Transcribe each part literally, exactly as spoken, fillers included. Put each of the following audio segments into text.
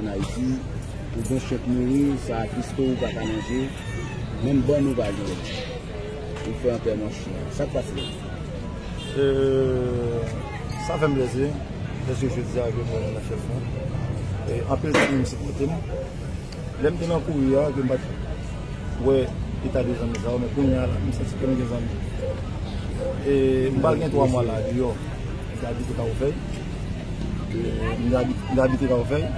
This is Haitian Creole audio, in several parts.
An Ayiti, ou gen chen k mouri, sa atriste w, ou pa ka manje, menm bann ou pa gen. Ou fè antèman chen an. Sa k pase? Sa fè m plezi, dèske jodi a ke mwen nan chèf mwen. Anpil zanmi m sipòte m. Lè m te nan kouri a, ke m pa t wè eta de zanmi sa yo, men kounye a la, m santi ke m gen zanmi. E m pral gen twa mwa la deyò. M te abite Kafou Fèy. E m te abite Kafou Fèy.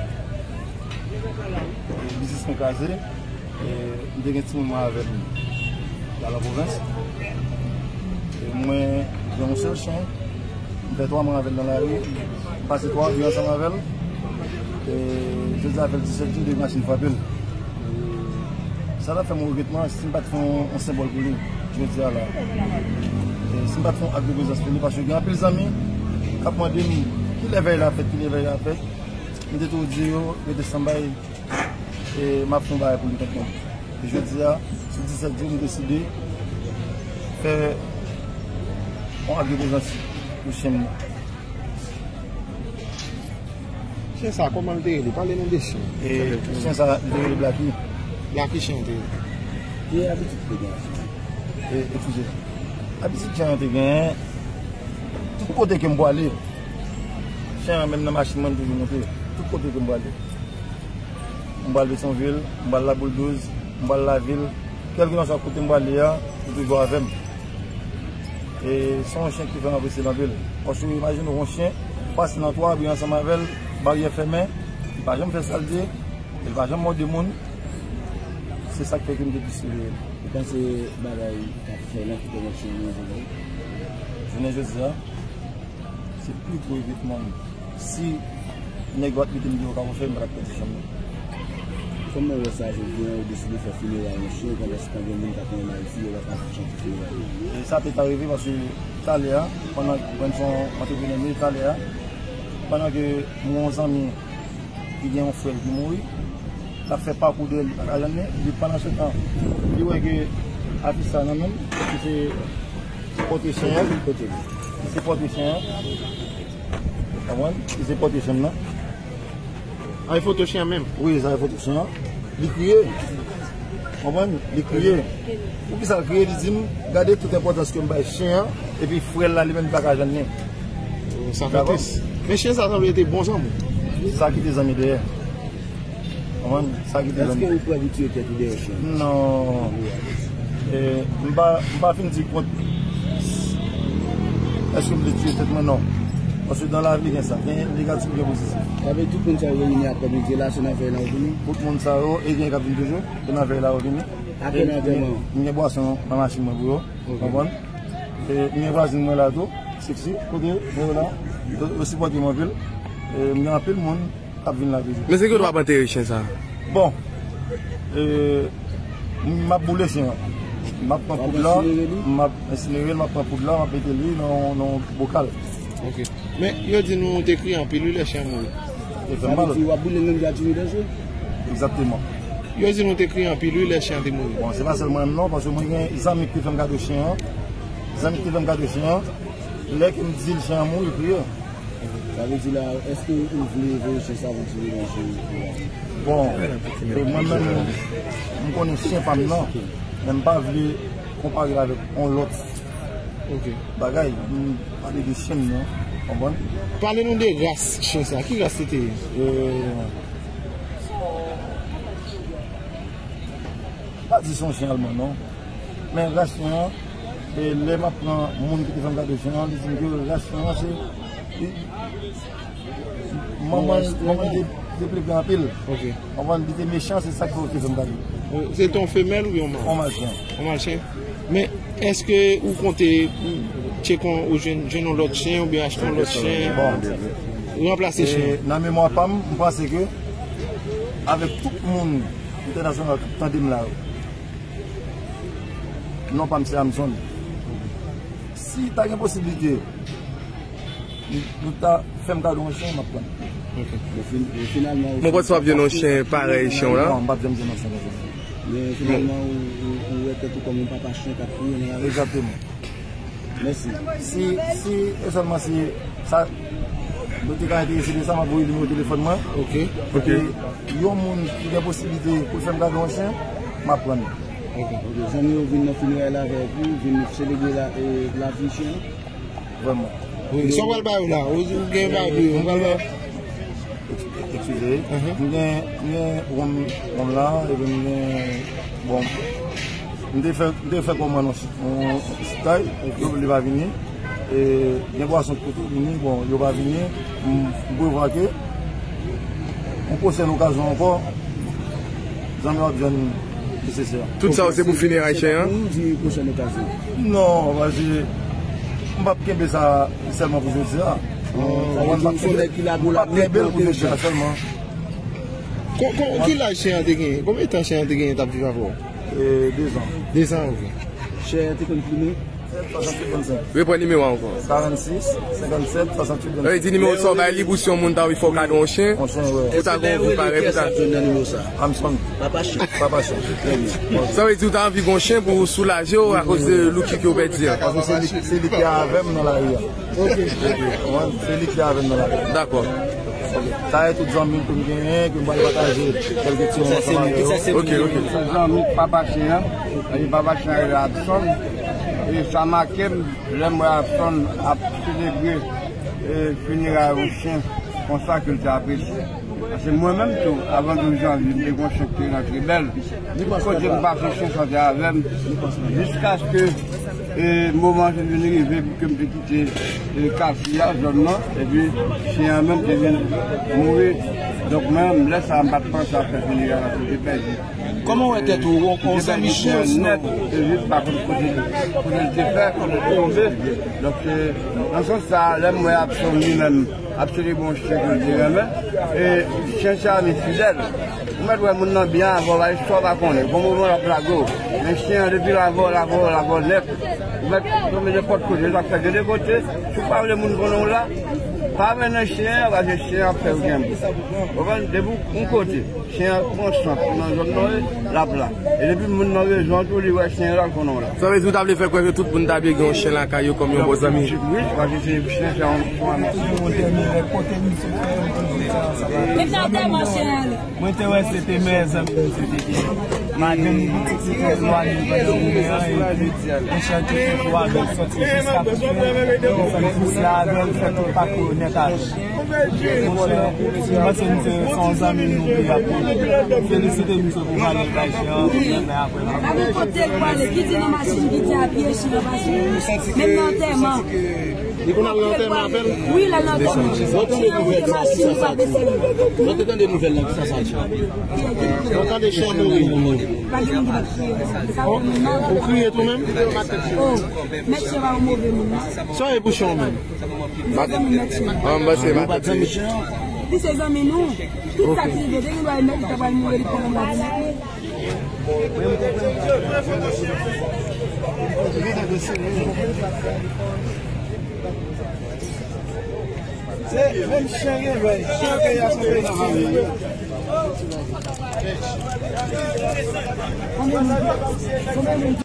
Biznis mwen kraze. E m te gen timoun mwen avè m la nan pwovens. E mwen gen yon sèl chen. M fè twa mwa avè l nan lari. M pase twa jou ansanm avè l. E jodi a fè l disèt jou depi machin frape l. Sa t ap fè m regretman si m pa t fè yon, yon senbòl pou li jodi a la. E si m pa t fè yon ak de prezans pou li, paske gen anpil zanmi k ap mande m kilè vèy la fèt, kilè vèy la fèt. M te toujou di yo, rete standby, e m ap fè yon bagay pou li tankou. E jodi a, sou disèt jou, m deside fè yon ak de prezans pou chen m nan. Chen sa, kòman l te rele? Pale nou de chen. E chen sa, li te rele Blacky. Blacky chen te rele. Ki abitid ki te gen? E, eskize. Abitid chen an te genyen, tout kote ke m pwale, chen an menm nan machin mwen, m toujou monte. Tout kote ke m pwale. M pral Petyonvil, m pral Laboul douz, m pral Lavil. Kèlkeswa kote m prale a, li toujou avè m. E se yon chen ki fè m apresye l anpil. Paske imajine w yon chen, pase nan twa, bri ansanm avè l, baryè fèmen, li pa janm fè sa l di, li pa janm mòde moun. Se sa k fè ke m te plis rele l. Ou panse bagay k ap fè lan ki pèmèt chen an manje bagay? Jounen jodi a, se pli gwo regretman m. Si nèg yo pa t mete m deyò Kafou Fèy, m pa t ap pèdi chen m nan. Kòman w wè sa jodi a, ou deside fè fineray yon chen, pandan se tan gen moun k ap renmen Ayiti, yo pa ka chante fineray yo? E sa te ka rive paske talè a, pandan, mwen se yon antreprenè m ye, talè a, pandan ke m gen yon zanmi ki gen yon frè l ki mouri, l ap fè pakou dèyè l, li pa ka jwenn li, epi pandan se tan, li wè ke afich sa nan men m, epi se pòtre chen an, li se pòtre chen an. Konprann? Li se pòtre chen m nan. A, e foto chen an menm? Wi, sa e foto chen an. Li kriye. Konprann? Li kriye. Poukisa l kriye? Li di m, gade tout enpòtans ke m bay chen an, epi frè l la, li menm, li pa ka jwenn li. Sa fè tris. Men chen sa sanble te bon zanmi w. Sa kite zanmi dèyè. Konprann? Sa ki te. Èske ou pè pou tiye tèt ou dèyè chen? Non. E, m pa, m pa fin di kont èske m te tiye tèt mwen, non. Paske dan lavi gen sa. Gen negatif, gen pozitif. Sa vle di tout moun sa yo reyini apre midi la, se nan vèy la yo vini? Tout moun sa yo, e gen k ap vin toujou, se nan vèy la yo vini. Apre nan vèy la. M gen bwason nan machin mwen pou yo. Konprann? E m gen vwazin mwen la tou, Sexy, kote yo, yo la. Yo, yo sipòte m anpil. E m gen anpil moun k ap vin la toujou. Men se ki kote w ap antere chen sa a? Bon, e, m ap boule chen an. M ap pran poud la, m ap ensinere l, m ap pran poud la, m ap mete li nan, nan yon bokal. Ok. Men, yo di nou te kriye anpil wi lè chen an mouri. Sa vle di w ap boule l menm jan ak Jimmy Danjou? Egzakteman. Yo di nou te kriye anpil wi lè chen an te mouri. Bon, se pa sèl mwen menm non, paske mwen gen zanmi ki te fè m kado chen an. Zanmi ki te fè m kado chen an. Lè ke m di l chen an mouri, li kriye. Sa vle di la, èske ou vle voye chen sa pou di li nan chen? Bon, e mwen menm, m konnen chen pa m nan, men m pa vle konpare avèk yon lòt bagay, m pale de chen m nan, konprann? Pale nou de ras chen sa, ki ras li te ye? E, pa di se yon chen alman non. Men ras chen an, e lè m ap pran moun ki te fè m kado chen an, li di m ke ras chen an se, li, manman l, manman l te, te plepe anpil. Ok. Konprann, li te mechan, se sa k fè yo te fè m kado. Se te yon femèl oubyen yon mal? Yon mal chen. Yon mal chen. Men, èske ou konte tcheke yon, ou jwenn, jwenn yon lòt chen oubyen achte yon lòt chen? Bon. Ranplase chen. E, nan memwa pa m, m panse ke avèk tout moun entènasyonal k ap tande m la yo, non pa m se Amazon. Si ta gen posiblite, nou ta fè m kado yon chen, m ap pran l. Ok. Men fin, men finalman, ou. Mwen panse w ap jwenn yon chen parèy chen w la. Non, m p ap janm jwenn yon chen konsa. Men finalman, ou, ou, ou wè tèt ou kòm yon papa chen k ap kriye nan lari. Egzakteman. Mèsi. Si, si, e sèlman si sa, Mwen te ka enterese de sa, m ap voye nimewo telefòn mwen. Ok. Ok. E yon moun ki gen posiblite pou l fè m kado yon chen, m ap pran l. Ok. Ok. Zanmi yo vin nan fineray la avèk ou, vin selebre la, e, lavi chen an. Vrèman. Wi, sa w pral ba yo la? Ou, ou gen ba yo, ou pral ba yo? Eskize, m gen, m gen wonm, wonm la, epi m gen, bon, m te fè, m te fè kòmann yon, yon sitay, yo, li pa vini. E, gen pwason ki te vini, bon, yo pa vini. M, m prevwa ke yon pwochèn okazyon ankò, zanmi w ap jwenn nesesè. Tout sa yo se pou fineray chen an? Pou di pwochèn okazyon. Non, paske m p ap kenbe sa sèlman pou jodi a. Ou konprann? M p ap kenbe l pou jodi a sèlman. Ki laj chen an te genyen? Konbyen tan chen an te genyen t ap viv avè w? E, dezan. Dezan, ok. Chen an te konn plimen? Reprann nimewo a ankò. Karannsis, senkannsèt, swasanntuit, vennsenk. Sa vle di nimewo sa w bay li pou si yon moun ta anvi fè w kado yon chen, yon chen, wi, pou ta gen yon vi parèy pou ta. Armstrong. Papa chen. Papa chen. Trè byen. Sa vle di ou ta anvi gen yon chen pou soulaje w akoz de Lucky ke w pèdi an. Paske se li, se li ki avè m nan lari a. Ok. Se li ki avè m nan lari a. Dakò. Sa e tout zanmi m ke m genyen, ke m pral pataje kèlke ti moman ansanm avè yo. Ok, ok. Se zanmi papa chen an, e papa chen an rele Adson. E sa make m, lè m wè Adson ap selebre, e, fineray yon chen konsa ke l te apresye. Paske mwen menm tou, avan douz janvye, m te gen yon chen ki te rantre bèl. Tout kote m pase, chen sa te avè m. Jiskaske, e, moman an te vin rive pou ke m te kite, e, katye a, zòn nan, epi chen an menm te vin mouri. Donk, mwen menm, lè sa a, m pa t panse ap fè fineray la, m te pèdi. Kòman w wè tèt ou, yon zanmi chen an nèt, e, jis pa konn kote, kote l te fè, kote l tonbe. Donk, e, nan sans sa a, lè m wè Adson li menm, ap selebre yon chen ke l te renmen. E chen se ami fidèl. Ou mèt wè moun nan byen avè w, pa gen sa w pa konnen. Gon moman l ap lage w. Men chen an depi l avè w, l avè w, l avè w nèt. Ou mèt tonbe nenpòt kote, l ap fè gen de kote. Si w pa vle moun konnen w la, pa mennen chen an, paske chen an ap fè w kenbe. Ou konprann? Depi w yon kote, chen an pran sant nan zòn nan, l ap la. E depi moun nan bezwen w tou, li wè chen an, l al konnen w la. Sa vle di ou ta vle fè kwè ke tout moun ta byen gen yon chen lakay yo kòm yon bon zanmi? Wi, paske se chen, se yon, se yon ami. Mwen tèmine kote misye fè, mwen te di sa, sa va. Mwen te wè se te meyè zanmi misye te gen. Madanm li pitit li te elwanye pandan goumen an, epi yon chan te fè kou avè l sòti jiska kote. Misye avè l fè tout pakou yo nèt avè l. Monchè, m panse misye se yon zanmi nou ki ap felisite misye pou valè l bay chen an, pou l renmen apre l. Pa gen kote l prale, ki di nan machin, ki di a pye, chen an pa swiv li. Menm nan antèman. Li konn al nan antèman avè l? Wi, l al nan antèman. Ou tande nouvèl sa? Kisa sa di? Ou tande nouvèl la, kisa sa di? Ou tande chen an mouri? Pa gen moun ki pa t kriye. Ou kriye tou menm? Oh, mèt chen pa yon move moun, non. Sa w ye pou chen an menm? Li se zanmi mèt chen. An, m panse mèt chen. Li se zanmi nou. Tout sa ki rive, te gen dwa e mèt li ta pral mouri, li pran anba pou mèt li. Se menm chen gen lòy, chen ke y ap fè nan fami yo. Konbyen moun, konbyen moun